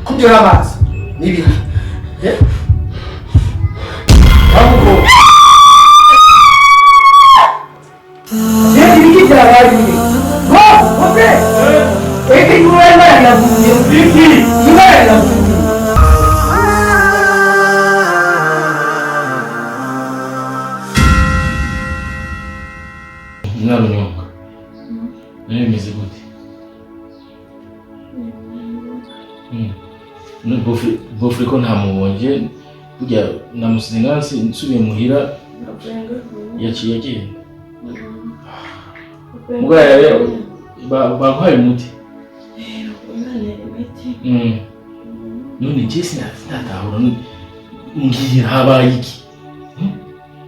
Kubyora amazi n'ibindi ahubwo ibiki byabaye ngo oke eke imana yavuye iki imana yavuye. Mwarunyonga nayo bimeze gute? Bofre ko ntamubonye burya namusize ngansi nsubiye muhira yaciye agenda. Mugaya rero baguhaye umuti. None je sinatahura mbwira habaye iki?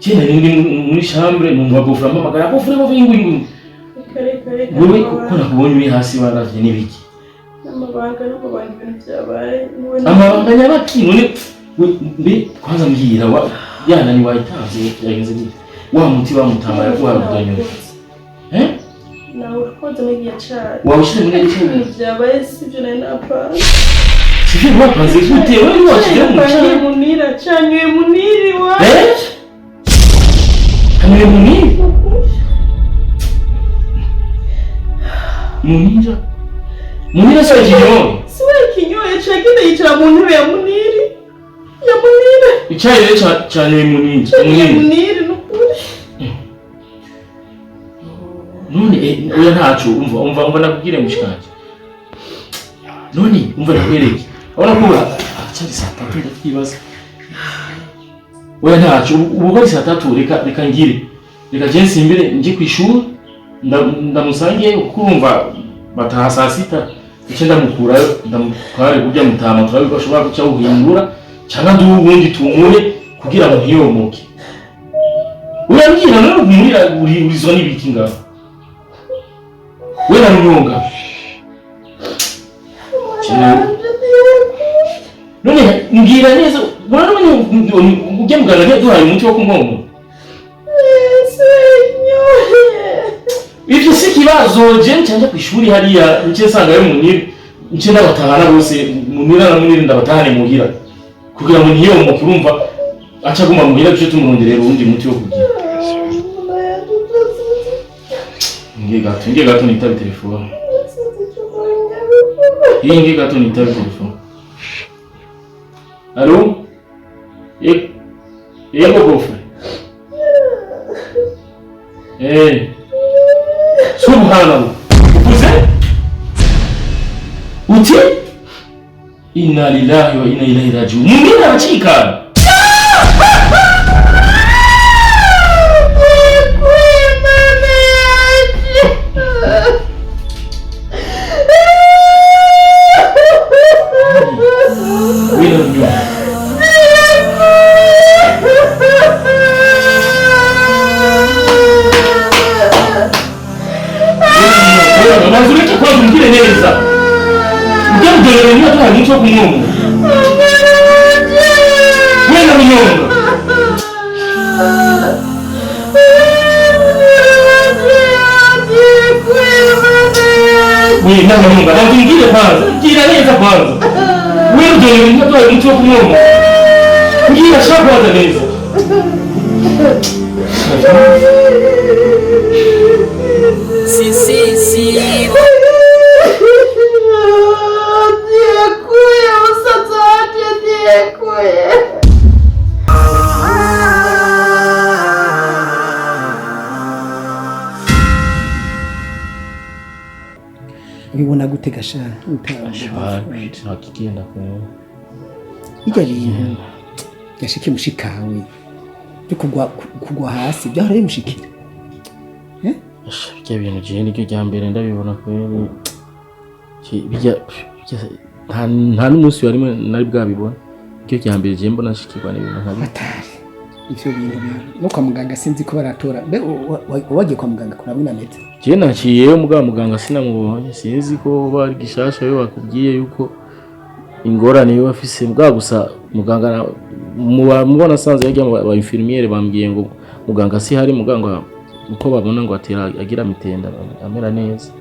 Je nari ndi muri chambre numva Bofre ampamagara, Bofre Bofre ingwi ingwi. Wewe ko nakubonye uri hasi waravye n'ibiki? Amabanga n'amabanga ibintu byabaye. Amabanga nyabaki none mbe kwanza mbwira wa yana ni wayitanze yagenze gute? Wa muti bamutama yaguhaye eh? Nawe ukoze n'igihe cyayo. Wawushize muri iki? Ibintu byabaye sibyo nari napanze. Sivyo wapanze gute? Wewe ni washize mu cyayi munira cyanywe muniri wa. Eh? Kanwe muniri? Munira? Munira sio kinyoye. Siwe kinyoye cyagenda yicara mu ntebe ya Muniri. Ya Munira. Icayi rero cyanywe Muniri. Muniri. Muniri nukuri. None oya ntacu umva umva umva nakubwire mushikanje. None umva nakwereke. Urabona ko cyari saa tatu ndavyibaza. Oya ntacu ubu ari saa tatu reka reka ngire. Reka je nsimbire nje kwishuri ndamusange kurumva bataha saa sita. Ico ndamukura ndamutware kurya mutama turabe ko ashobora guca uhindura cyangwa ndubundi tumure kugira ngo ntiyomoke. Urambwira none umurira urizwa n'ibiki ngaho? We na Runyonga. None mbwira neza urabona ujya muganga ntiyaduhaye umuti wo kumwomora. Ivyo si ikibazo je ncanja kw'ishuri hariya nce nsangayo Muniri nce ndabatahana bose Munira na Muniri ndabatahane muhira kugira ngo ntiyomoke urumva aca aguma muhira duce tumuronderera uwundi muti wo kugira. Ngiye gato nitabe telefone. Ngiye gato nitabe telefone. Allo? Yego Bofre. Eh. Subhanallah. Uvuze? Uti? Inna lillahi wa inna ilaihi raji'un. Munira aracikana. Ubibona gute gasha? Ntakigenda ku Bijya bintu byashikiye mushikawe byo kugwa hasi byahora bimushikira. Bijya bintu jewe niryo rya mbere ndabibona kweri. Bijya nta n'umunsi warimo nari bwabibona. Iryo rya mbere jewe mbona nshikirwa n'ibintu nka bijya. Atari ivyo bintu rero no kwa muganga sinzi ko baratora. Mbe wagiye kwa muganga kuraba inameze? Jewe naciyeyo mugabo muganga sinamubonye, sinzi ko bari gishasha yo bakubwiye yuko ingorane yo afise, mugabo gusa muganga mubona asanze yagiye ba infirmiere bambwiye ngo muganga si hari, muganga uko babona ngo atera agira mitenda amera neza.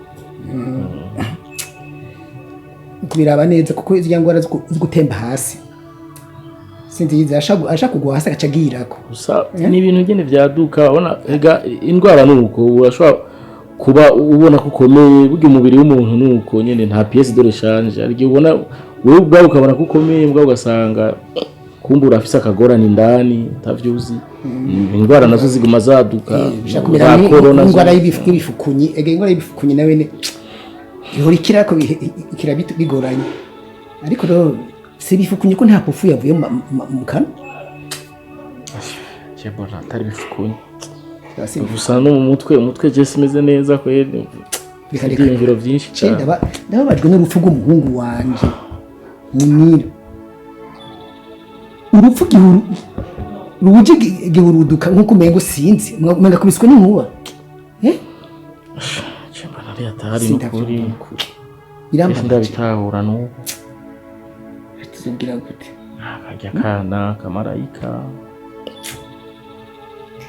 Kubiraba neza kuko izya ngwara zo gutemba hasi sinzi yize ashaka kugwa hasi agaca agirako. Gusa ni ibintu nyene vyaduka, urabona ega indwara nuko urashobora kuba ubona ko ukomeye, burya umubiri w'umuntu nuko nyene nta pièce de rechange, hari igihe ubona wewe ubwawe ukabona ko ukomeye ubwawe ugasanga kumbe urafise akagorane indani utavyuzi. Indwara nazo ziguma zaduka, bishaka kumera za corona nk'indwara y'ibifukunyi. Ega indwara y'ibifukunyi nawe ne ihora ikira ko ikira bigoranye, ariko rero si ibifukunyi ko nta pufu yavuye mu kanwa. Je mbona atari ibifukunyi gusa no mu mutwe, umutwe je simeze neza kweri, ibyiyumviro byinshi cyane. Ndababajwe n'urupfu rw'umuhungu wanje Munira. Urupfu ruje gihuruduka nk'uko umengo sinzi, umenga kubiswe n'inkuba. Je mbona ari atari n'ukuri. Birambabaje. Ndabitahura n'ubu. Tuzubwira gute? Akarya kana kamarayika.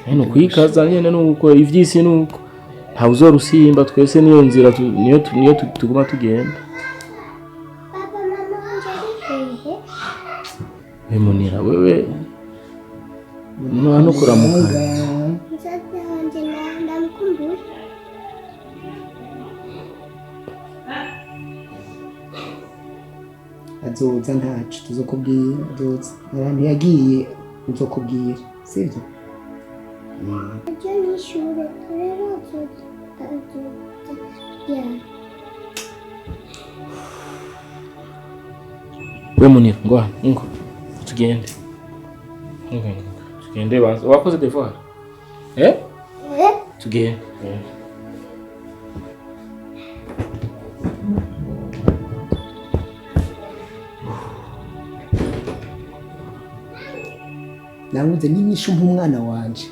Hino kwikaza nyene nuko ivyisi nuko nta uzorusimba, twese niyo nzira niyo tuguma tugenda. Baba, mama wanje ari hehe? Munira wewe no kuramuka. Musaza wanje ndamukumbura. Azoza ntaco tuzokubwira, azoza ahantu yagiye nzokubwira, sivyo? Ejo ni ishure rero azoza ryari? We Munira ngo ngo tugende. Tugende banza wakoze devoir. Tugende. Nabuze n'inyishu nk'umwana wanje.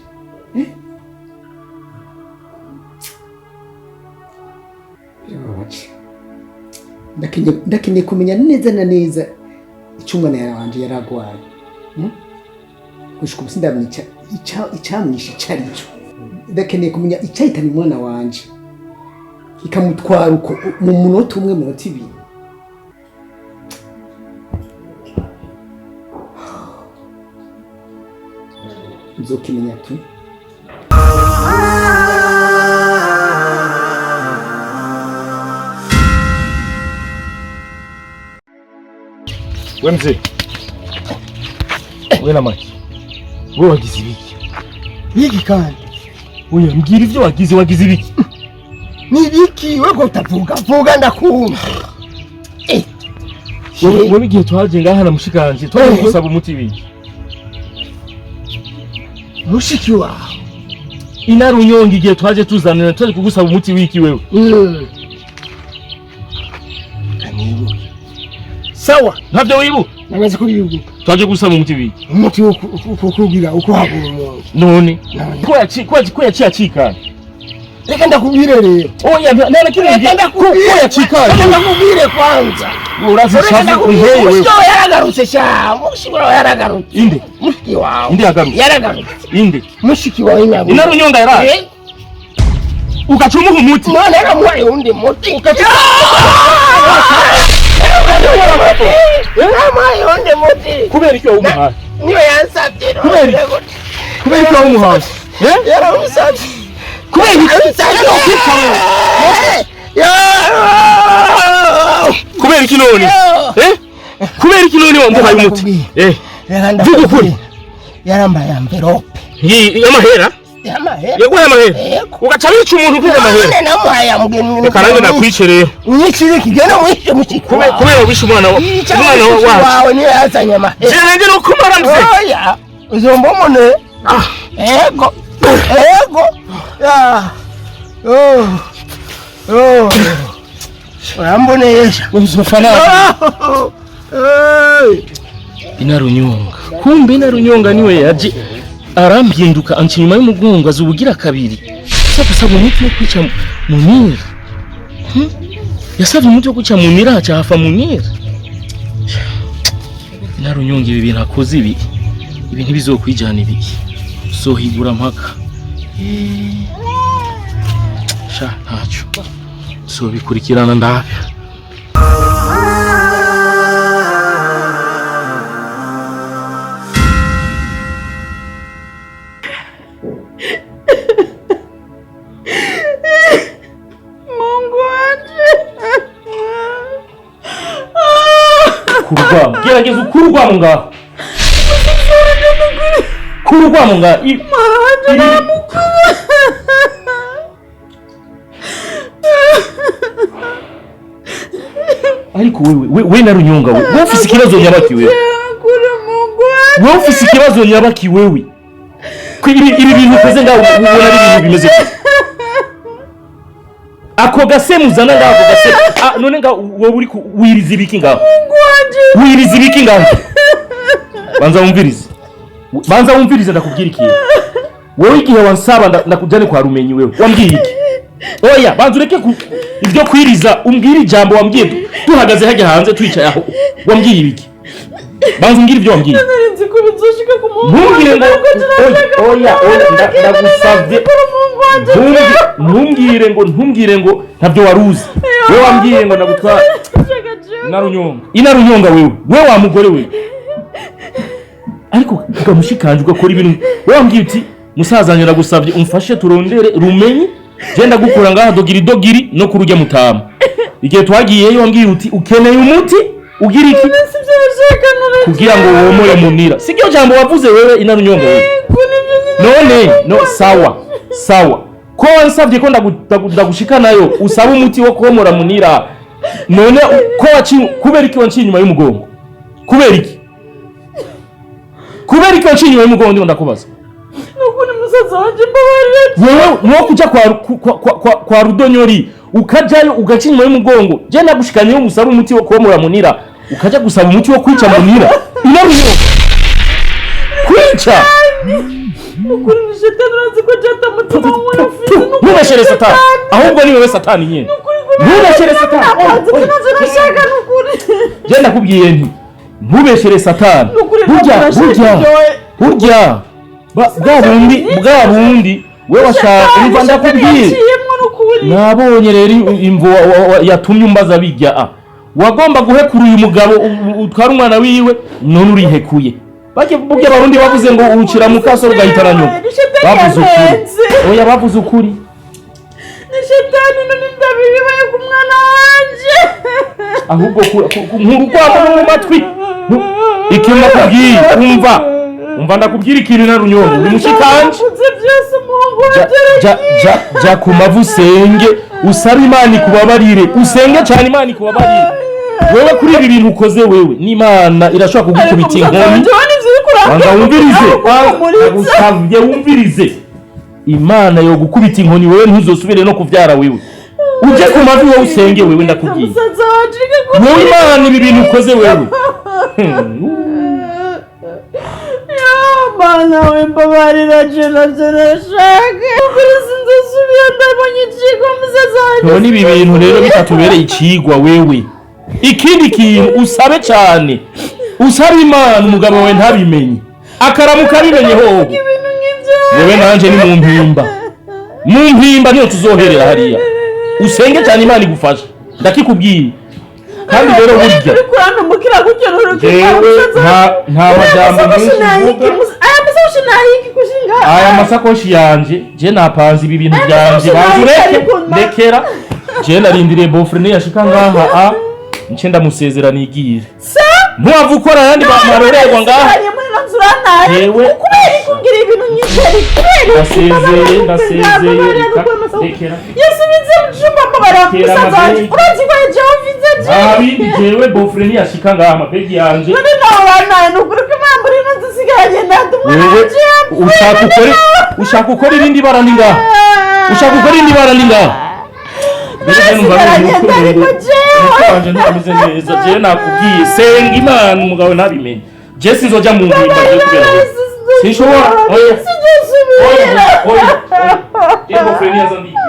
Ndakeneye kumenya neza na neza icyo umwana wanje yaragwaye. Gushika ubu sindamenya icamwishe ico ari cyo. Ndakeneye kumenya icahitanye umwana wanje ikamutwara uko mu munota umwe, munota ibiri. Nzokimenya tu. We mzee, we na maki, we wagize ibiki? Biki kandi? Oya mbwira ivyo wagize, wagize ibiki? Ni biki we ko utavuga? Vuga ndakumva. Wewe igihe twaje ngaha na mushikanje twaje gusaba umuti wiki. Mushiki wawe Inarunyonga igihe twaje tuzanira twaje kugusaba umuti wiki wewe. Kanibuke. Sawa, ntavyo wibuka? Namaze kubibuka. Twaje gusaba umuti wiki. Umuti wo kukugira uko habura umuntu. None ko yaciye acikana. Reka ndakubwire rero. Oya nta kimwe ko yacikana. Reka ndakubwire kwanza. Urazi shavu unteye wewe. Mushiki wawe yaragarutse sha. Mushiki wawe yaragarutse. Inde. Mushiki wawe. Inde yagarutse. Yaragarutse. Inde. Mushiki wawe nyabu. Inarunyonga yaraje. Ugaca umuha umuti. None yaramuhaye undi muti. Yaramuhaye undi muti. Kubera iki wawumuhaye? Niyo yansabye. Kubera iki wawumuhaye? Yaramusabye. Kubera iki? Kubera iki none? Kubera iki none wamuhaye umuti? Vuga ukuri. Yarambaye envelope. Y'amahera? Amahera. Yaguhaye amahera? Yego. Ugaca wica umuntu kubera amahera? None namuhaye amugeni. Reka nanjye nakwice rero. Unyicire kigena mwishe mushiki wawe. Kubera wishe umwana wa Yica umwana mushiki wacu. wawe niyo yazanye amahera. Jewe no kumara mzee. Oya, uzombomone. Ego. Ego. Ya. Oh. Oh. Urambonesha. Uzofana. Oh. Hey. Inarunyonga. Kumbe Inarunyonga niwe yaje arampinduka anca inyuma y'umugongo azubugira kabiri. Sasa gusaba umuti wo kwica Munira. Yasabye umuti wo kwica Munira aca hafa Munira. Inarunyonga ibi bintu akoze ibi. Ibi ntibizokwijana ibi. Zohigura mpaka. Sha ntaco. Zobikurikirana ndabe. Mungu wanje. Kurugwamo. Gerageza ukurugwamo ngaho. Kurugwamo ngaho. Mwana wanje naramukunda. Ariko wewe we Narunyonga we wewe ufise ikibazo nyabaki wewe. Kuri Mungu wanje. Wewe ufise ikibazo nyabaki wewe. Ko ibi bintu ukoze ngaho ubona ari ibintu bimeze gute? Ako gase muzana ngaho ako gase. Ah, none ngaho wowe uri wiriza ibiki ngaho? Mungu wanje. Wiriza ibiki ngaho? Banza wumvirize. Banza wumvirize ndakubwira ikintu. Wewe igihe wansaba ndakujane kwa Rumenyi wewe. Wambwiye iki? Oya, banza ureke ibyo kwiriza, umbwire ijambo wambwiye tuhagaze hajya hanze twicaye aho. Wambwiye ibiki? Banza umbwire ibyo wambwiye. Nari nzi ko bizoshika ku muhungu Ntumbwire ngo wanje, ariko oya oya oya ndagusavye. Kuri Mungu wanje. Ntumbwire ngo ntumbwire ngo ntabyo waruzi. Wewe wambwiye ngo ndagutwara. Inarunyonga. Inarunyonga wewe. Wewe wa mugore wewe. Ariko ukamushikanje ugakora ibintu. Wewe wambwiye uti musaza wanjye ndagusavye umfashe turondere Rumenyi. Je ndagukura ngaha dogiri dogiri no kurujya mutama. Igihe twagiyeyo wambwiye uti ukeneye umuti ugira iki kugira ngo womore Munira. Siryo jambo wavuze wewe Inarunyonga wewe. None no sawa sawa. Ko wansavye ko ndagushika nayo usaba umuti wo komora Munira. None ko waci kubera iki wanciye inyuma y'umugongo? Kubera iki? Kubera iki wanciye inyuma y'umugongo ndiko ndakubaza? Nukuri musaza wanje mbabarira. Wewe no kuja kwa Rudonyori ukajayo ugaca inyuma y'umugongo. Je ndagushikanyeyo usaba umuti wo komora Munira ukaja gusaba umuti wo kwica Munira. Inarunyonga. Kwica. Nukuri ni shetani urazi ko jata mutima wawe ufite Ntubeshere satani. Ahubwo ni wewe satani nyene. Ntubeshere satani. Nashaka nukuri. Je ndakubwiye nti ntubeshere satani. Nukuri Burya ntabwo burya burya bwa bundi wewe washaka umva ndakubwiye. Nabonye rero imvo yatumye umbaza bijya a. Wagomba guhekura uyu mugabo utwara umwana wiwe none urihekuye. Bake burya abarundi bavuze ngo urucira mu kaso rugahitana nyoko. Bavuze ukuri. Oya bavuze ukuri. Ni shetani none ndabibaye ku mwana wanje. Ahubwo nkurugwamo mu matwi. Ikintu nakubwiye umva. Umva ndakubwira ikintu Inarunyonga uri mushikanje. Ja ku mavu usenge usabe Imana ikubabarire. Usenge cyane Imana ikubabarire. Wewe kuri ibi bintu ukoze wewe n'Imana irashobora kugukubita inkoni. Banza wumvirize. Ndagusavye wumvirize. Imana yo gukubita inkoni wewe ntuzosubire no kuvyara wewe. Uje ku mavi wowe usenge wewe ndakubwiye. Wowe Imana ibi bintu ukoze wewe. Mana we mbabarira je navyo nashaka. Ukuri sinzosubira ndabonye icigwa musaza wanje. None ibi bintu rero bitatubereye icigwa wewe. Ikindi kintu usabe cyane. Usabe Imana umugabo wawe ntabimenye. Akaramuka abimenye hoho. Ibintu nk'ivyo. Wewe nanje ni mu mpimba. Mu mpimba niyo tuzoherera hariya. Usenge cyane Imana igufashe. Ndakikubwiye. Kandi rero burya jewe nta majambo menshi mvuga. Aya masakoshi yanje je napanze ibi bintu byanje banzureke ndekera. Je narindiriye bofre niyashika ngaha a nce ndamusezera nigire. Ntuwava ukora ayandi marorerwa ngaha. Jewe Kumbwira ibintu nyitari kubera iki? Ndasezeye, ndasezeye, rekera. Yasubize mu cumba, mbabara. Rekera Musaza wanje, amabegi. urazi ko jewe mvize Nta jewe. bindi, jewe beau-frère ntiyashika ngaha, amabegi yanje. None nawe uranaye, ni ukuri ko impamvu rino dusigaranye nande umwana Wewe wanje yapfuye. ushaka ukore, ushaka ukora irindi bara ni ngaha, ushaka ukora irindi bara ni ngaha. Mbere je numva Nasigaranye ari umutwe ndariko ngo- jewe. Umutwe wanje nturameze neza. Jewe nakubwiye, senga Imana umugabo ntabimenye. Je sinzoja mu mpimba je kubera wewe. Sinshobora, oya. Sinzosubira. Oya, oya, oya. Je beau-frère ntiyaza ndigira.